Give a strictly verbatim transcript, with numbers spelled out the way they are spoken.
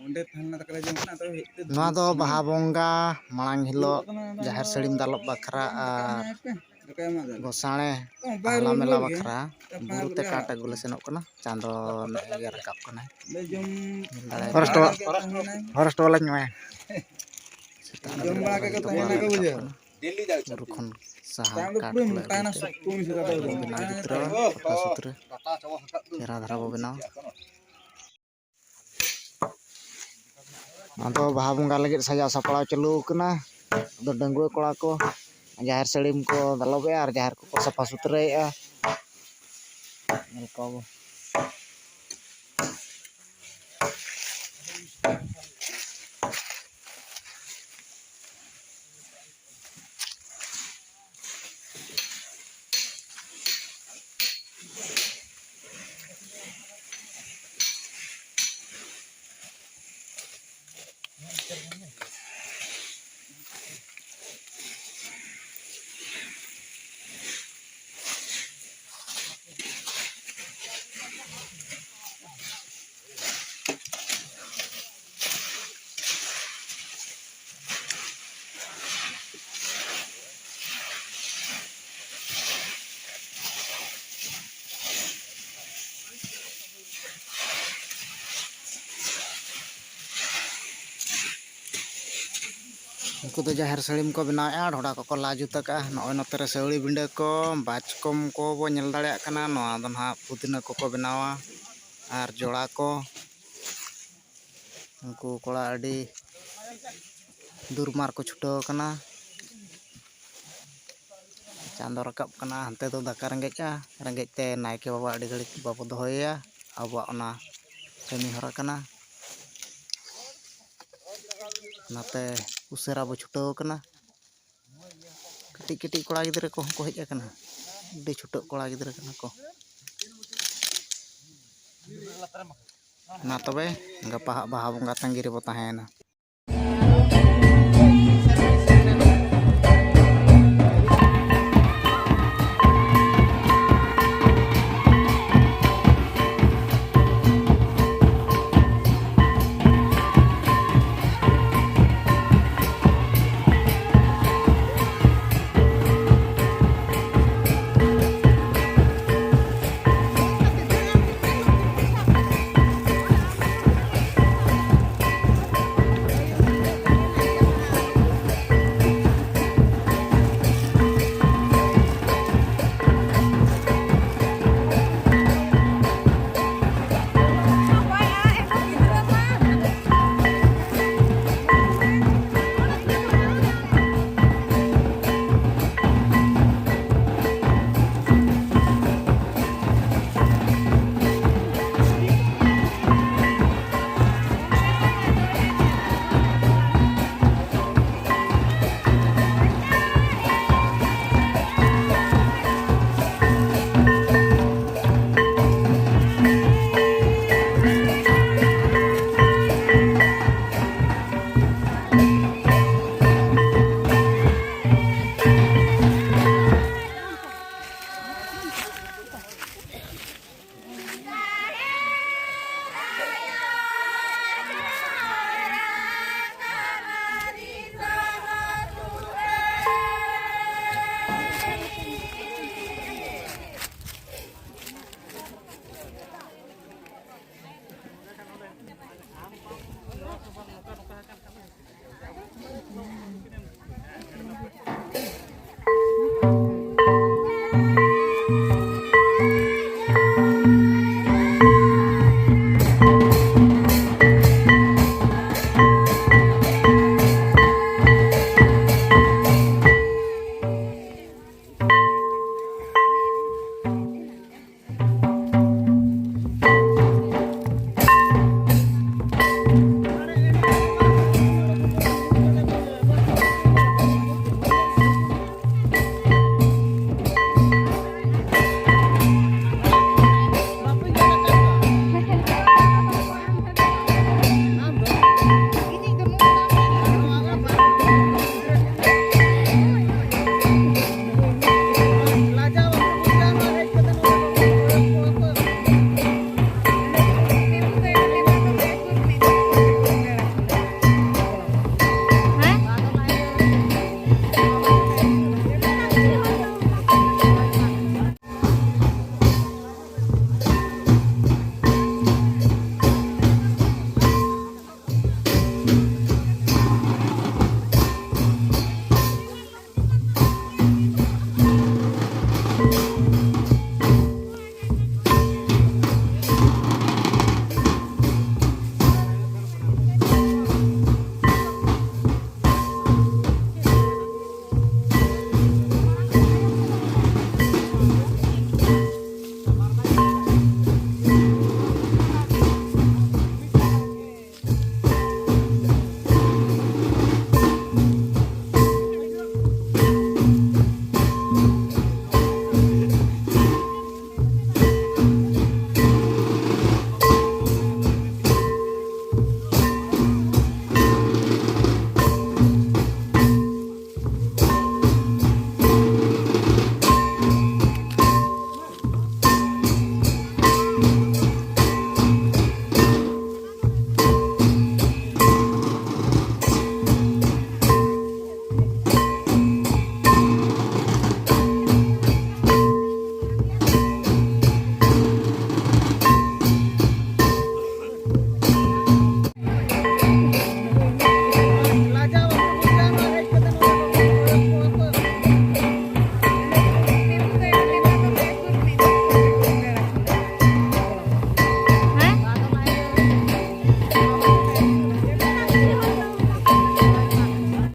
ᱚᱸᱰᱮ ᱛᱟᱦᱮᱸ ᱞᱮᱱᱟ ᱛᱟᱠᱨᱟ ᱡᱚᱢ ᱠᱟᱱᱟ, ᱟᱫᱚ ᱦᱮᱡ ᱛᱮ ᱱᱚᱣᱟ ᱫᱚ ᱵᱟᱦᱟ ᱵᱚᱸᱜᱟ ᱢᱟᱲᱟᱝ ᱦᱤᱞᱳᱜ ᱡᱟᱦᱮᱨ ᱥᱟᱹᱲᱤᱢ ᱫᱟᱞᱚᱵ ᱵᱟᱠᱷᱨᱟ ᱟᱨ ᱫᱟᱠᱟᱭ ᱮᱢᱟ ᱫᱟ᱾ ᱜᱚᱥᱟᱬᱮ ᱵᱟᱭ ᱟᱦᱞᱟ ᱨᱩᱣᱟᱹᱲ ᱢᱮᱞᱟ ᱜᱮᱭᱟ᱾ ᱵᱟᱠᱷᱨᱟ ᱵᱩᱨᱩ ᱛᱮ ᱠᱟᱴ ᱟᱹᱜᱩ ᱞᱮ ᱥᱮᱱᱚᱜ ᱠᱟᱱᱟ᱾ ᱪᱟᱸᱫᱚ ᱱᱮᱜᱼᱮ ᱜᱮ ᱨᱟᱠᱟᱵ ᱠᱟᱱᱟᱭ᱾ ᱞᱮ ᱡᱚᱢ ᱧᱮᱞ ᱫᱟᱲᱮᱭᱟᱜ ᱦᱚᱨᱮᱥᱴ ᱠᱟᱱᱟ᱾ ᱦᱚᱨᱮᱥᱴ ᱵᱟᱞᱟᱧ ᱮᱢᱟᱭᱟ᱾ ᱥᱮᱛᱟᱜ ᱡᱚᱢ ᱵᱟᱲᱟ ᱠᱟᱛᱮ ᱛᱟᱦᱮᱱᱟ ᱠᱚ ᱵᱩᱡᱷᱟᱹᱣ᱾ ᱵᱩᱨᱩ ᱠᱷᱚᱱ ᱥᱟᱦᱟᱱ ᱛᱟᱭᱚᱢ ᱫᱚ ᱠᱟᱴ ᱯᱩᱨᱟᱹ ᱠᱚᱞᱮ ᱢᱚᱴᱟᱭᱮᱱᱟ, ᱟᱹᱜᱩᱭ ᱛᱮ ᱥᱚᱠᱛᱚ ᱩᱱᱤ ᱥᱮᱫ ᱟᱫᱚ ᱵᱮᱱᱟᱣ ᱡᱩᱛ ᱨᱮ ᱥᱟᱯᱷᱟ ᱥᱩᱛᱨᱟᱹ ᱪᱮᱦᱨᱟ ᱫᱷᱟᱨᱟ ᱵᱚ ᱵᱮᱱᱟᱣᱟ᱾ ᱟᱫᱚ ᱵᱟᱦᱟ ᱵᱚᱸᱜᱟ ᱞᱟᱹᱜᱤᱫ ᱥᱟᱡᱟᱣ ᱥᱟᱯᱲᱟᱣ ᱪᱟᱹᱞᱩ ᱟᱠᱟᱱᱟ᱾ ᱟᱫᱚ ᱰᱟᱺᱜᱩᱣᱟᱹ ᱠᱚᱲᱟ ᱠᱚ ᱡᱟᱦᱮᱨ ᱥᱟᱹᱲᱤᱢ ᱠᱚ ᱫᱟᱞᱚᱵᱮᱜᱼᱟ ᱟᱨ ᱡᱟᱦᱮᱨ ᱠᱚᱠᱚ ᱥᱟᱯᱷᱟ ᱥᱩᱛᱨᱟᱹᱭᱮᱜᱼᱟ᱾ ᱧᱮᱞ ᱠᱚᱣᱟ ᱵᱚ᱾ ᱩᱱᱠᱩ ᱫᱚ ᱡᱟᱦᱮᱨ ᱥᱟᱹᱲᱤᱢ ᱠᱚ ᱵᱮᱱᱟᱣᱮᱫᱼᱟ, ᱰᱷᱚᱰᱟ ᱠᱚᱠᱚ ᱞᱟ ᱡᱩᱛ ᱟᱠᱟᱫᱼᱟ᱾ ᱱᱚᱜᱼᱚᱭ ᱱᱚᱛᱮ ᱨᱮ ᱥᱟᱹᱣᱲᱤ ᱵᱤᱸᱰᱟᱹ ᱠᱚ, ᱵᱟᱪᱠᱚᱢ ᱠᱚ ᱵᱚ ᱧᱮᱞ ᱫᱟᱲᱮᱭᱟᱜ ᱠᱟᱱᱟ᱾ ᱱᱚᱣᱟ ᱫᱚ ᱱᱟᱦᱟᱜ ᱯᱩᱫᱤᱱᱟᱹ ᱠᱚᱠᱚ ᱵᱮᱱᱟᱣᱟ ᱟᱨ ᱡᱚᱲᱟ ᱠᱚ᱾ ᱩᱱᱠᱩ ᱠᱚᱲᱟ ᱟᱹᱰᱤ ᱫᱩᱨᱢᱟᱨ ᱠᱚ ᱪᱷᱩᱴᱟᱹᱣ ᱟᱠᱟᱱᱟ᱾ ᱪᱟᱸᱫᱚ ᱨᱟᱠᱟᱵ ᱠᱟᱱᱟ, ᱦᱟᱱᱛᱮ ᱫᱚ ᱫᱟᱠᱟ ᱨᱮᱸᱜᱮᱡᱼᱟ, ᱨᱮᱸᱜᱮᱡ ᱛᱮ ᱱᱟᱭᱠᱮ ᱵᱟᱵᱟ ᱟᱹᱰᱤ ᱜᱷᱟᱹᱲᱤᱡ ᱵᱟᱵᱚ ᱫᱚᱦᱚᱭᱮᱭᱟ᱾ ᱟᱵᱚᱣᱟᱜ ᱚᱱᱟ ᱠᱟᱹᱢᱤ ᱦᱚᱨᱟ ᱠᱟᱱᱟ᱾ ᱚᱱᱟᱛᱮ ᱩᱥᱟᱹᱨᱟ ᱵᱚ ᱪᱷᱩᱴᱟᱹᱣ ᱟᱠᱟᱱᱟ᱾ ᱠᱟᱹᱴᱤᱡ ᱠᱟᱹᱴᱤᱡ ᱠᱚᱲᱟ ᱜᱤᱫᱽᱨᱟᱹ ᱠᱚᱦᱚᱸ ᱠᱚ ᱦᱮᱡ ᱟᱠᱟᱱᱟ, ᱟᱹᱰᱤ ᱪᱷᱩᱴᱟᱹᱜ ᱠᱚᱲᱟ ᱜᱤᱫᱽᱨᱟᱹ ᱠᱟᱱᱟ ᱠᱚ᱾ ᱢᱟ ᱛᱚᱵᱮ, ᱜᱟᱯᱟ ᱦᱟᱸᱜ ᱵᱟᱦᱟ ᱵᱚᱸᱜᱟ ᱛᱟᱺᱜᱤ ᱨᱮᱵᱚ ᱛᱟᱦᱮᱸᱭᱮᱱᱟ᱾